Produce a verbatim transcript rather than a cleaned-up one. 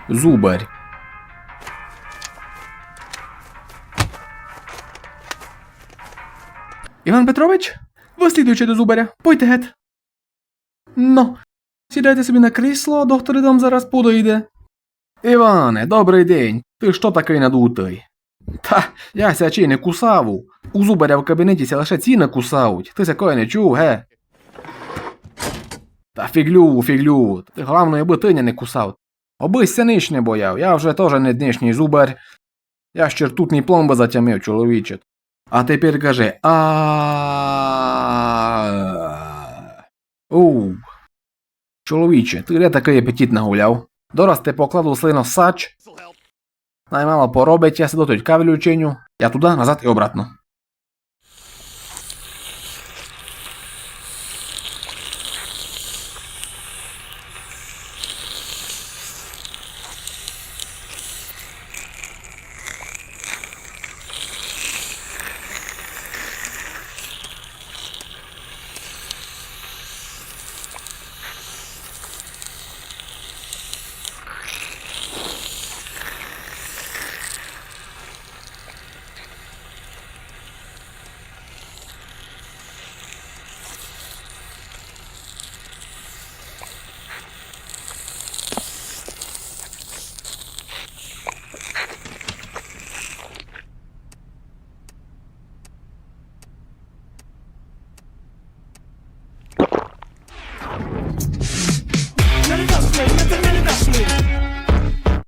Зубарь. Іван Петрович, вы слідуючый до зубаря. Пойте гет. Но, сідайте собі на крісло, а доктор вам зараз подойде. Іване, добрый день. Ты што такый надутый? Та, я ся чий не кусаву. У зубаря в кабінеті ся лише ці не кусавуть. Ты ся кой не чув, ге? Та фіґлю, фіґлю. Ты главное, обы ты ня не кусав. Обы ся нич не бояв, я вже тоже не днешній зубарь. Я ще ртутні пломбы затямив, чоловіче. А тепер кажи, а. Оу. Чоловіче, ты де такый апетит нагуляв? Дораз те покладу слиносач. Най мало поробить, я ся дотыть кавлю чиню. Я туда, назад і обратно.